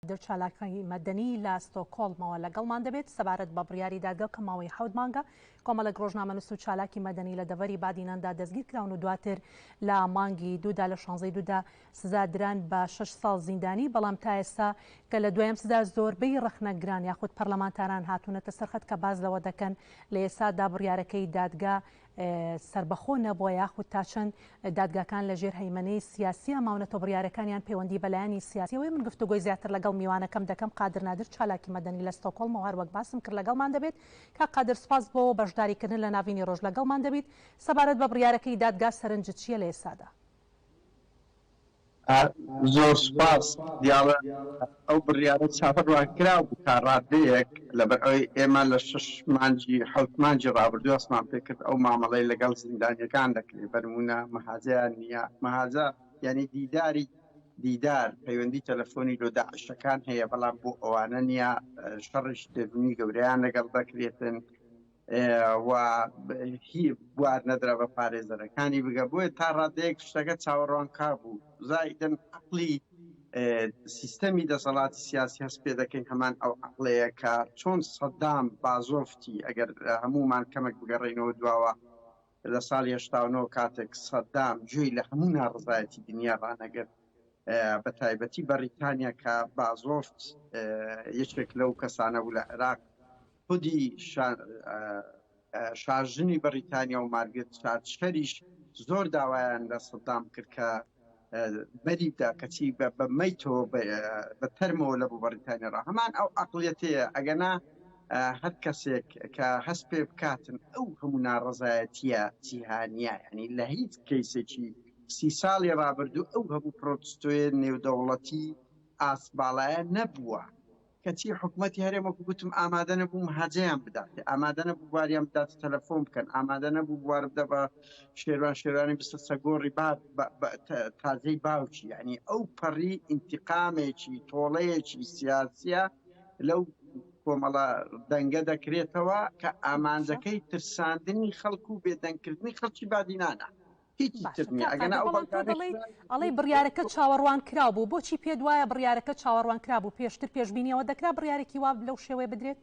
قادر چالاکی مەدەنی لە ستۆکۆڵمەوە لەگەڵمان دەبێت سەبارەت بە بڕیاری دادگا کە ماوەی حەوت مانگە کۆمەڵێک ڕۆژنامەنووس و چالاکی مەدەنی لە دەڤەری بادیناندا دەستگیرکراون و دواتر لە مانگی دوودا لە شانزەی دوودا سزا دران بە شەش ساڵ زیندانی، بەڵام تا ئێستا کە لە دوایەم سزا زۆربەی ڕەخنەگران یاخود پەرلەمانتاران هاتوونەتە سەر خەت کە باس لەوە دەکەن لە ئێستادا بڕیارەکەی دادگا سەربەخۆ نەبووە یاخود تا چەند دادگاکان لە ژێر هەیمەنەی سیاسییا ماونەتەوە بڕیارەکانیان پەیوەندی بە لایەنی سیاسیەوەیە. من گفتوگۆی زیاتر لەگەڵ میوانەکەم دەکەم قادر نادر چالاکی مەدەنی لە ستۆکۆڵمەوە هەروەک باسم کرد لەگەڵمان دەبێت. کاک قادر سوپاس بۆ بەشداریکردن لە ناڤینی ڕۆژ لەگەڵمان دەبیت. سەبارەت بە بڕیارەکەی دادگا سەرنجت چییە لە ئێستادا؟ زۆر سوپاس. دیارە ئەو بڕیارە چاوەڕوانکراو بوو تا ڕادەیەک، لەبەر ئەوەی ئێمە لە شەش مانگی حەوت مانگی ڕابردوو هەستمان پێکرد ئەو مامەڵەی لەگەڵ زیندانیەکان دەکرێت، بەنموونە مەهاجەیان نییە، مەهاجە یانی دیداری دیدار پەیوەندی تەلەفۆنی لۆ داعشەکان هەیە بەڵام بۆ ئەوانە نییە، شەڕیش دەروونی گەورەیان لەگەڵ دەکرێتن. و هی بوار نەدرا بە پارێزەرەکانی بگە بۆیە تا ڕادەیەک شتەکە چاوەڕوانکا بوو زائیدەن عقلی سیستەمی دەسەڵاتی سیاسی هەست پێ دەکەین هەمان ئەو عقلەیە کە چۆن سەدام بازۆفتی ئەگەر هەمومان کەمێک بگەڕێینەوە دواوە لە ساڵی 89 کاتێک سەدام گوێی لە هەموو ناڕزایەتی دنیا ڕانەگرت بە تایبەتی بەریتانیا کە بازۆفت یەکێک لەو کەسانە بوو لە عێراق خودی شاژنی بەڕیتانیا و مارگرێت تاتچەریش زۆر داوایان لە سەدام کرد کە بەری بدا کەچی بە مەیتەوە بە تەرمەوە لە بۆ بەڕیتانیا ڕا هەمان ئەو عقلیەتەیە ئەگەنا هەر کەسێک کە هەست پێ بکاتن ئەو هەموو ناڕەزایەتیە جیهانیە ینی لە هیچ کەیسێکی سی ساڵی ڕابردوو ئەو هەموو پرۆتستۆیە نێودەوڵەتی ئاست باڵایە نەبووە کەچی حکومەتی هەرێم وەکو گوتم ئامادە نەبوو مهاجەیان بداتێ، ئامادە نەبوو بواریان بداتە تەلەفۆن بکەن، ئامادە نەبوو بوار بدە بە شێروان شێروانی بستە سەگۆڕی با تازەی باوکی، یعنی ئەو پەڕی ئینتقامێکی تۆڵەیەکی سیاسیە لەو کۆمەڵە دەنگە دەکرێتەوە کە ئامانجەکەی ترساندنی خەڵک و بێدەنگکردنی خەڵکی بادینانە. هیچی باشە تر نییە کاک ئەگەنا قادر ئەو بەڵام تۆ بەڵگانەی دەڵێیت ئەڵێی بڕیارەکە چاوەڕوان کراو بوو بۆچی پێت وایە بڕیارەکە چاوەڕوان کرا بوو پێشتر پێشبینی ئەوە دەکرا بڕیارێکی وا لەو شێوەیە بدرێت؟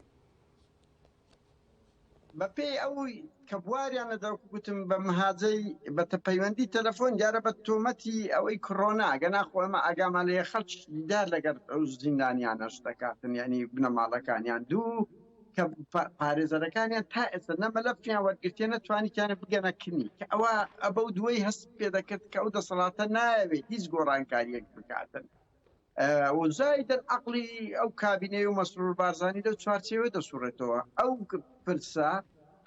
بەپێی ئەوی کە بواریان لە دەوک گوتم بە مهاجەی بە پەیوەندی تەلەفۆن دیارە بە تۆمەتی ئەوەی کڕۆنا گەنا خۆ ئەمە ئاگامان لێ خەڵک دیدار لەگەر ئەو زیندانیانەش دەکاتن یعنی بنەماڵەکانیان دوو کە پارێزەرەکانیان تا ئێستا نە مەلەفیان وەرگرتیە نە توانیتیانە بگەنە کنی کە ئەوە ئەبەو دووەی هەست پێ دەکرد کە ئەو دەسەڵاتە نایەوێت هیچ گۆڕانکاریەک بکاتن و زایدەن عقلی ئەو کابینەی و مەسرور بارزانی لەو چوارچێوە دەسوڕێتەوە ئەو پرسە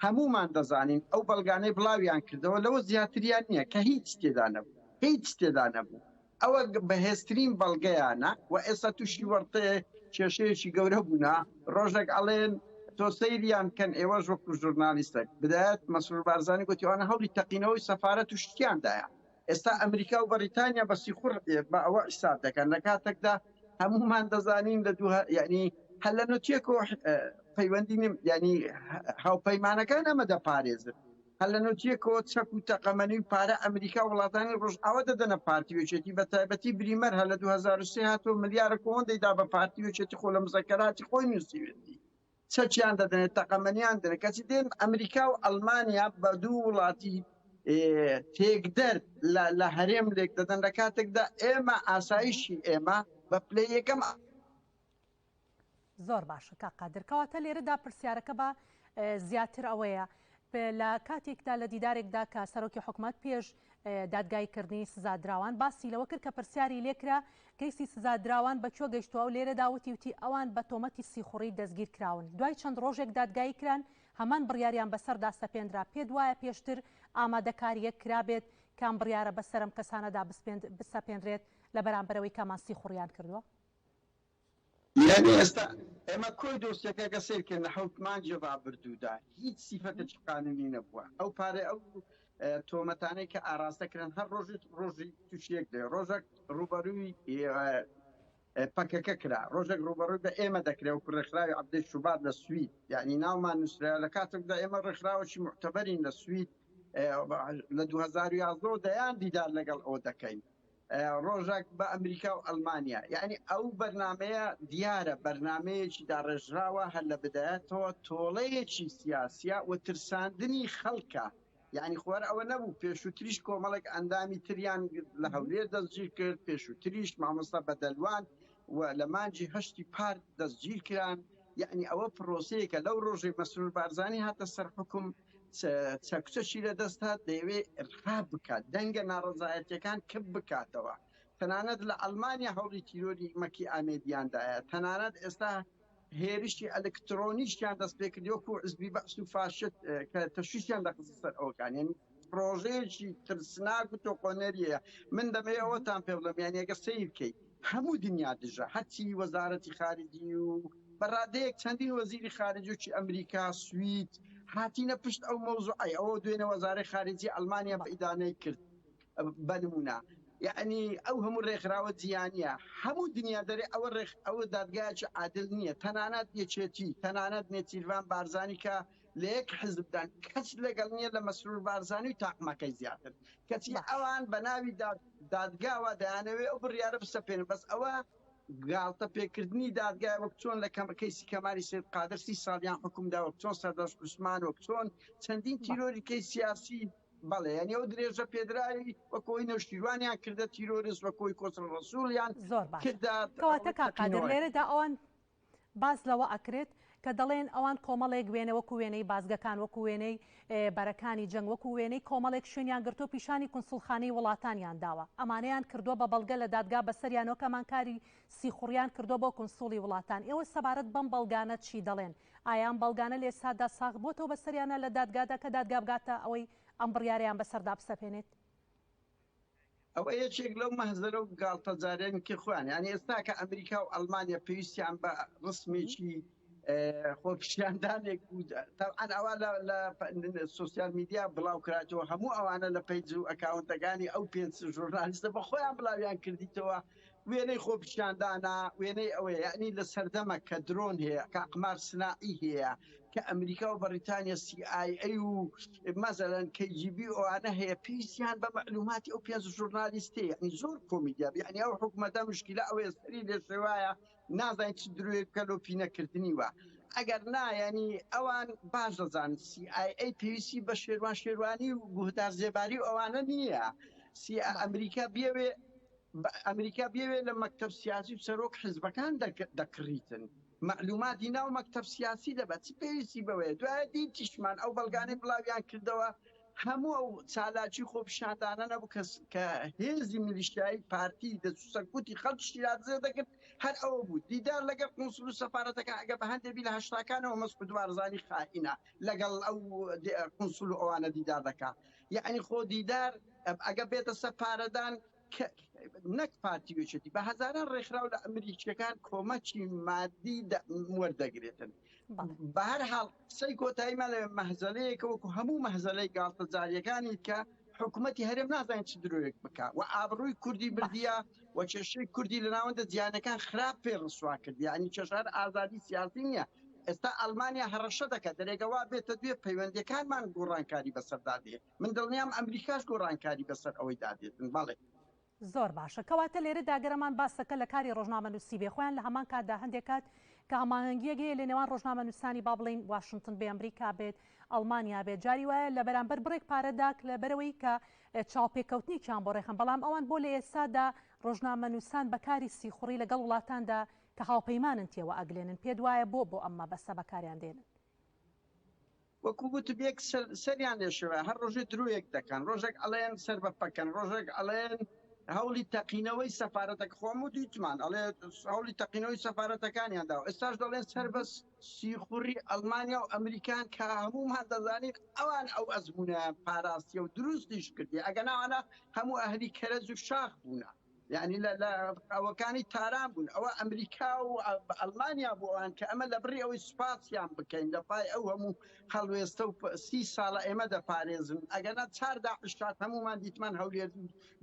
هەمومان دەزانین ئەو بەڵگانەی بڵاویان کردەوە لەوە زیاتریان نییە کە هیچ تێدا نەبوو هیچ تێدا نەبوو ئەوە بەهێزترین بەڵگەیانە و ئێستا تووشی وەڕتێ کێشەیەکی گەورە بوونە ڕۆژێک ئەڵێن تۆ سەیریان کەن ئێوەش وەکو ژورنالیستێک بدایەت مەسرور بارزانی گوتی ئەوانە هەوڵی تەقینەوەی سەفارەت و شتیان دایە ئێستا ئەمریکا و بەریتانیا بە سیخوڕ بە ئەوە حیساب دەکەن لە کاتێکدا هەمومان دەزانین لە دوو یعنی هەر لە نوتیەکەوە پەیوەندی نیم یعنی هاوپەیمانەکان ئەمە دەپارێزن هەر لە نۆتیەکەوە چەک و تەقەمەنی و پارە ئەمریکا و وڵاتانی ڕۆژئاوا دەدەنە پارتی و یەکێتی بە تایبەتی بریمەر هەر لە 2003 هاتووە ملیارە کۆوەندەی دا بە پارتی و یەکێتی خۆ لە مزەکەراتی خۆی نووسیوێتی چەکیان دەدەنێ تەقەمەنیان دەنێ کەچی دێن ئەمریکا و ئەڵمانیا بە دوو وڵاتی تێکدەر لە هەرێم لێک دەدەن لە کاتێکدا ئێمە ئاسایشی ئێمە بە پلەی یەکەم زۆر باشە کاک قادر کەواتە لێرەدا پرسیارەکە بە زیاتر ئەوەیە لە کاتێکدا لە دیدارێکدا کە سەرۆکی حکومەت پێش دادگایی کردنی سزادراوان باسی لەوە کرد کە پرسیاری لێکرا کەیسی سزادراوان بە کوێ گەیشتووە و لێرەدا وتی وتی ئەوان بە تۆمەتی سیخوڕی دەستگیر کراون دوای چەند ڕۆژێک دادگایی کران هەمان بڕیاریان بەسەردا سەپێنرا پێت وایە پێشتر ئامادەکارییەک کرابێت کام بڕیارە بەسەر ئەم کەسانەدا بسەپێنرێت لە بەرامبەرەوەی کامان سیخوڕیان کردووە؟ یانی ئێستا ئێمە کۆی دۆسیەکە گە سەیر کەین لە حەوت مانگی ڕابردوودا هیچ سیفەتێکی قانونی نەبووە ئەو پارەی ئەو تۆمەتانەی کە ئاراستە کران هەر ڕۆژی ڕۆژی تووشی یەک دێ ڕۆژێک ڕووبەرووی پەکەکە کرا ڕۆژێک ڕووبەڕووی بە ئێمە دەکرێ وەکو ڕێکخراوی عەبدەی شوبات لە سوید یعنی ناومان نووسرا لە کاتێکدا ئێمە ڕێکخراوەکی معتەبەرین لە سوید لە 2011 دەیان دیدار لەگەڵ ئەوە دەکەین. ڕۆژێک بە ئەمریکا و ئەلمانیا یعنی ئەو بەرنمەیە دیارە بەرنمەیەکی داڕێژراوە هەر لە بدایەتەوە تۆڵەیەکی سیاسیە و ترساندنی خەڵکە یعنی خوار ئەوە نەبوو پێشووتریش کۆمەڵێک ئەندامی تریان لە هەولێر دەستگیر کرد پێشووتریش مامۆستا بەدەلوان و لە مانگی هەشتی پار دەستگیر کران یعنی ئەوە پرۆسەیەکە لەو ڕۆژەی مەسرور بارزانی هاتە سەر حکوم چەکچەشی لە دەست هات دەیەوێ ئرهاب بکات دەنگە ناڕەزایەتیەکان کپ بکاتەوە تەنانەت لە ئەلمانیا هەوڵی تیرۆری مەکی ئامێدیاندایە تەنانەت ئێستا هێرشی ئەلکترۆنیشیان دەست پێکرد وەکو حزبی بەعس و فاشت کە تەشویشیان دەخستە سەر ئەوەکان یعنی پرۆژەیەکی ترسناک و تۆقۆنەریە من دەمەوێت ئەوەتان پێ بڵێم یعنی ئەگەر سەیر بکەیت هەموو دنیا دژە هەرچی وەزارەتی خارجی و بە ڕادەیەک چەندین وەزیری خارجی ئەمریکا سوید هاتینە پشت ئەو مەوزوعەی ئەوە دوێنێ وەزارەی خارجی ئەلمانیا بە ئیدانەی کرد بە نمونە یعنی ئەو هەموو ڕێکخراوە جیهانیە هەموو دنیا دەرێ ئەوە ڕێخ ئەوە دادگایەکی عادل نییە تەنانەت یەکێتی تەنانەت نێچیرڤان بارزانی کە لە یەک حزبدان کەس لەگەڵ نییە لە مەسرور بارزانی و تاقمەکەی زیاتر کەچی ئەوان بە ناوی دادگاوە دەیانەوێ ئەو بڕیارە بسەپێنن بەس ئەوە گاڵتە پێکردنی دادگای وەک چۆن لە کەم کەیسی کەمالی سید قادر سی ساڵیان حکومدا وەک چۆن سەردەشت عوسمان وەک چۆن چەندین تیرۆری کەی سیاسی بەڵێ یعنی ئەو درێژە پێدراوی وەکۆی نەوشیروانیان کردە تیرۆریست وەکۆی کۆسرەت ڕەسوڵیان زۆر باشە کردە کەواتە کاک قادر تەقینەوەی. لێرەدا ئەوان باس لەوە ئەکرێت کە دەڵێن ئەوان کۆمەڵێک وێنە وەکو وێنەی بازگەکان وەکو وێنەی بەرەکانی جەنگ وەکو وێنەی کۆمەڵێک شوێنیان گرتووە پیشانی کونسوڵخانەی وڵاتانیان داوە ئەمانەیان کردووە بە بەڵگە لە دادگا بەسەریانەوە کە ئەمان کاری سیخوڕیان کردووە بۆ کونسوڵی وڵاتان ئێوە سەبارەت بەم بەڵگانە چی دەڵێن ئایا ئەم بەڵگانە لە ئێستادا ساغ بۆتەوە بەسەریانە لە دادگادا کە دادگا بگاتە ئەوەی ئەم بڕیارەیان بەسەردا بسەپێنێت؟ ئەوە یەکێک لەو مەهزەرە و گاڵتەجارێن کە خۆیان یعنی ئێستا کە ئەمریکا و ئەڵمانیا پێویستیان بە ڕسمێکی خۆپیشاندانێک بوو تەبعەن ئەوە لە سۆسیال میدیا بڵاو کراتەوە هەموو ئەوانە لە پەیج و ئەکاونتەکانی ئەو پێنج ژورنالیستە بە خۆیان بڵاویان کردیتەوە وێنەی خۆپیشاندانە وێنەی ئەوەیە یعنی لە سەردەمە کە درۆن هەیە کە ئەقمار سناعی هەیە کە ئەمریکا و بەڕیتانیا سی ئای ئەی و مەزەلەن KGB ئەوانە هەیە پێویستیان بە مەعلوماتی ئەو پێنج ژورنالیستەیە یعنی زۆر کۆمیدیا یعنی ئەو حکومەتە مشکلە ئەوەیە سەری لێ شێوایە نازانین چ درۆیەک بکە لۆ پینەکردنی وە ئەگەر نا یعنی ئەوان باش دەزانن سی ئای ئەی پێویستی بە شێروان شێروانی و گوهدار زێباری و ئەوانە نییە سی ئەمریکا بیەوێ ئەمریکا بیەوێ لە مەکتەب سیاسی و سەرۆک حزبەکان دەکڕیتن مەعلوماتی ناو مەکتەب سیاسی دەبات چ پێویستی بەوەیە دوایە دیتیشمان ئەو بەڵگانەی بڵاویان کردەوە هەموو ئەو چالاکی خۆپیشاندانە نەبوو کە کە هێزی میلیشیایی پارتی دەچوو سەرکوتی خەڵکی شیرازێ دەکرد هەر ئەوە بوو دیدار لەگەڵ قونسل و سەفارەتەکان ئەگەر بە هەندێ بی لە هەشتاکانەوە مەسعود بارزانی خائینە لەگەڵ ئەو قونسل و ئەوانە دیدار دەکا یعنی خۆ دیدار ئەگە بێتە سەر پارەدان نەک پارتی و یەکێتی بە هەزاران ڕێکخراو لە ئەمریکیەکان کۆمەکی مادی وەردەگرێتن بە هەر حاڵ قسەی کۆتاییمان لە مەهزەلەیەکە وەکو هەموو مەهزەلەی گاڵتەجاریەکانی کە حکوومەتی هەرێم نازانین چ درۆیەک بکە و ئابڕووی کوردی بردیە و کێشەی کوردی لە ناوەندە جیهانەکان خراپ پێ ڕسوا کرد یعنی کێشار ئازادی سیاسی نییە ئێستا ئەلمانیا هەڕەشە دەکات دەرێگەوا بێتە دوێ پەیوەندیەکانمان گۆڕانکاری بەسەردا دێ من دڵنیام ئەمریکاش گۆڕانکاری بەسەر ئەوەی دادێتن بەڵێ. زۆر باشە کەواتە لێرەدا گەرەمان باسەکە لە کاری ڕۆژنامەنووسی بێ خۆیان لە هەمان کاتدا هەندێک کات کە هەماهەنگیەک هەیە لە نێوان ڕۆژنامەنووسانی با بڵێین واشنتن بێ ئەمریکا بێت ئەڵمانیا بێت جاری وایە لە بەرامبەر بڕێک پارەدا لە بەرەوەی کە چاوپێکەوتنێکیان بۆ ڕێخەن بەڵام ئەوان بۆ لە ئێستادا ڕۆژنامەنووسان بە کاری سیخوڕی لەگەڵ وڵاتاندا کە هاوپەیمانن تێوە ئەگلێنن پێت وایە بۆ بۆ ئەم مەبەستە بەکاریان دێنن؟ وەکو وتم یەک سەریان لێشێوە هەر ڕۆژێ درۆیەک دەکەن ڕۆژێک ئەڵێن سەر بە پەکەن ڕۆژێک ئەڵێن هەوڵی تەقینەوەی سەفارەتەکە خۆم و دیتمان ئەڵێ هەوڵی تەقینەوەی سەفارەتەکانیان داوە ئێستاش دەڵێن سەر بە سیخوڕی ئەڵمانیا و ئەمریکان کە هەموومان دەزانین ئەوان ئەو ئەزمونیان پاراستیە و دروستیش کردی ئەگە ناوانە هەموو ئەهلی کەرەج و شاخ بوونە یعنی لە ئەوەکانی تاران بوون ئەوە ئەمریکا و ئەلمانیا بۆ ئەوان کە ئەمە لە بڕی ئەوەی سوپاسیان بکەین لە پای ئەو هەموو هەڵوێستە و سی ساڵە ئێمە دەپارێزن ئەگەنا چار داعشات هەمومان دیتمان هەولێر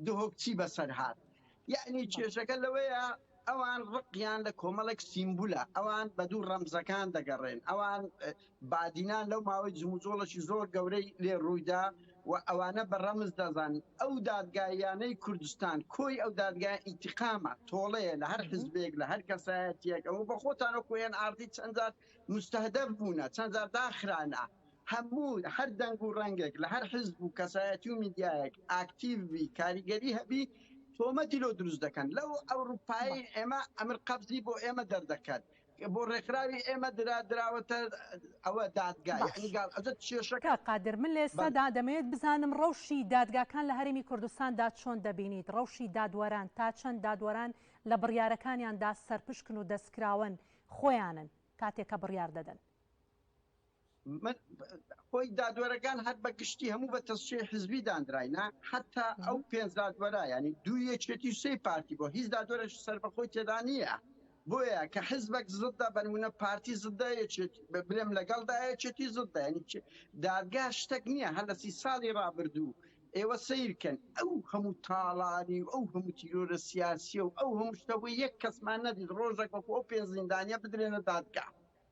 دهۆک چی بەسەر هات یعنی کێشەکە لەوەیە ئەوان ڕقیان لە کۆمەڵێک سیمبولە ئەوان بە دوو ڕەمزەکان دەگەڕێن ئەوان بادینان لەو ماوەی جموجۆڵێکی زۆر گەورەی لێ ڕوویدا. و ئەوانە بە ڕەمز دەزانن. ئەو دادگاییانەی کوردستان کۆی ئەو دادگایە ئینتیقامە، تۆڵەیە لە هەر حزبێک، لە هەر کەسایەتییەک. ئەوە بە خۆتان وەکوو ئێن ئاڕ تی چەند جار موستەهدەف بوونە، چەند جار داخرانە. هەموو هەر دەنگ و ڕەنگێک لە هەر حزب و کەسایەتی و میدیایەک ئاکتیڤ بی، کاریگەری هەبی، تۆمەتی لۆ دروست دەکەن. لەو ئەوروپایەی ئێمە ئەمر قەبزی بۆ ئێمە دەردەکەن. بۆ ڕێکخراوی ئێمە درا دراوەتە ئەوە دادگا باش یعنی گاڵ ئەجە کێشەکە کاک قادر من لە بەڵێ. ئێستادا دەمەوێت بزانم ڕەوشی دادگاکان لە هەرێمی کوردستاندا چۆن دەبینیت ڕەوشی دادوەران تا چەند دادوەران لە بڕیارەکانیاندا سەرپشکن و دەستکراوەن خۆیانن کاتێک کە بڕیار دەدەن؟ من خۆی دادوەرەکان هەر بە گشتی هەموو بە تەسفیەی حزبی دانراینە حتا ئەو پێنج دادوەرە ینی دوو یەکێتی و سێ پارتی بۆ هیچ دادوەرێک سەربەخۆی تێدا نییە بۆیە کە حزبێک زدە بەنمونە پارتی زدە یەکێتی بلێم لەگەڵدا یەکێتی زدە ینی دادگا شتێک نییە هەر لە سی ساڵی ڕابردوو ئێوە سیرکەن ئەو هەموو تاڵانی و ئەو هەموو تیرۆرە سیاسیە و ئەو هەموو شتە بۆ یەک کەسمان نەدیت ڕۆژێک وەکو ئەو پێنج زیندانیە بدرێنە دادگا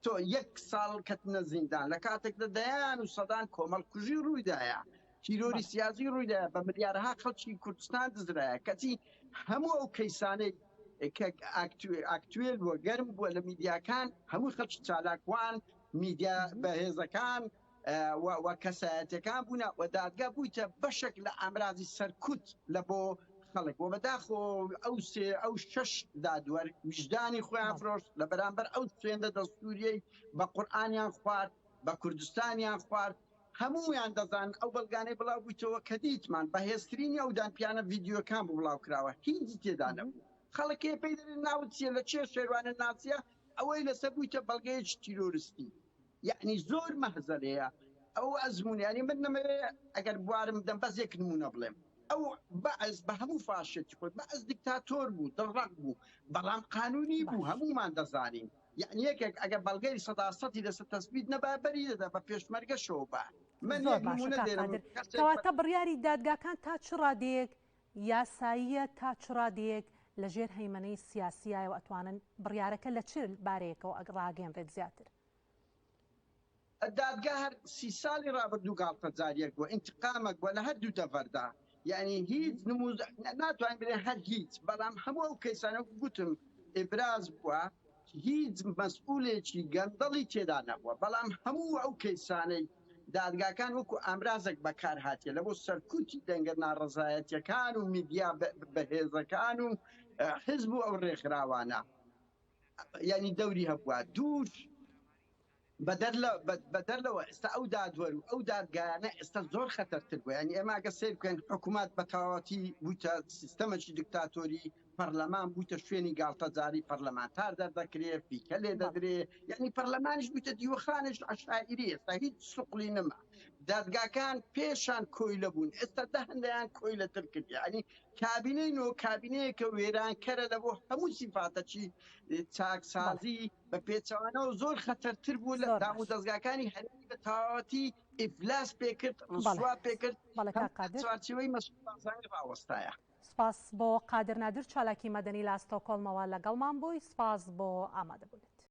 تۆ یەک ساڵ کەتنە زیندان لە کاتێکدا دەیان و سەدان کۆمەڵکوژی ڕوویدایە، تیرۆری سیاسی ڕوویدایە، بە ملیارەها خەڵکی کوردستان دزرایە، کەچی هەموو ئەو کەیسانەی کە ئاکتوێل بووە، گەرم بووە لە میدیاکان، هەموو خەڵکی چالاکوان، میدیا بەهێزەکان و کەسایەتیەکان بوونە و دادگا بوویتە بەشێک لە ئامرازی سەرکوت لە بۆ خەڵک و بەداخەوە ئەو سێ ئەو شەش دادوەر ویژدانی خۆیان فرۆشت لە بەرامبەر ئەو سوێندە دەستوریەی بە قورئانیان خوارد بە کوردستانیان خوارد هەموویان دەزانن ئەو بەڵگانەی بڵاو بوویتەوە کە دیتمان بەهێزترینی ئەو دانپیانە ڤیدیۆکان بوو بڵاو کراوە هیچی تێدا نەبوو خەڵک هەیە پێی دەرێ ناوت چییە لە چێ شێروانە ناسیە ئەوەی لەسەر بوویتە بەڵگەیەکی تیرۆرستی یەعنی زۆر مەهزەلەیە ئەو ئەزموون یانی من نەمەوێ ئەگەر بوارم بدەم بەس یەک نموونە بڵێم ئەو بەعس بە هەموو فاشێتی خۆی بەعس دیکتاتۆر بوو دڵڕەق بوو بەڵام قانونی بوو باش هەموومان دەزانین یعنی یەکێک ئەگەر بەڵگەی سەدا سەدی لەسەر تەسبیت نەبا بەری دەدا بە پێشمەرگەشەوە با من زۆر یەک باشە نموونە کاک دێنم قادر کەسێک بە کەواتە بڕیاری دادگاکان تا چ ڕادەیەک یاساییە تا چ ڕادەیەک لە ژێر هەیمەنەی سیاسیایەوە ئەتوانن بڕیارەکە لە چ بارەیەکەوە ڕاگەیەنرێت زیاتر؟ دادگا هەر سی ساڵی ڕابردوو گاڵتەجاریەک بووە، ئینتقامەک بووە لە هەردوو دەڤەردا، یانی هیچ نموز ناتوانین بڵێین هەر هیچ، بەڵام هەموو ئەو کەیسانە وەکو گوتم ئیبراز بووە هیچ مەسئولێکی گەندەڵی تێدا نەبووە، بەڵام هەموو ئەو کەیسانەی دادگاکان وەکو ئامرازێک بەکار هاتیە لە بۆ سەرکوتی دەنگە ناڕەزایەتیەکان و میدیا بەهێزەکان و حزب و ئەو ڕێکخراوانە یانی دەوری هەبووە دووش بەدەر لە بەدەر لەوە ئێستا ئەو دادوەر و ئەو دادگایانە ئێستا زۆر خەتەرتر بوو یانی ئێمە ئەگە سەیر بکەین حکوومەت بە تەواوەتی بوویتە سیستەمێکی دیکتاتۆری پەرلەمان بوویتە شوێنی گاڵتەجاری پەرلەمانتار دەردەکرێ فیکە لێ دەدرێ یعنی پەرلەمانیش بوویتە دیوەخانێک عەشایری ئێستا هیچ سوقلی نەما دادگاکان پێشان کۆیلە بوون ئێستا دە هەندیان کۆیلەتر کرد یعنی کابینەی نۆ کابینەیەکە وێرانکەرە لە بۆ هەموو سیفاتەکی چاکسازی بە پێچەوانەوە زۆر خەتەرتر بوو لە دام و دەزگاکانی هەرێمی بە تەواوەتی ئیفلاس پێکرد ڕسوا پێکرد چوارچێوەی مەسعود بارزانی ڕاوەستایە. سپاس بۆ قادر نادر چالاکی مەدەنی لە ستۆکۆڵمەوە لەگەڵمان بووی سپاس بۆ ئامادەبوونت.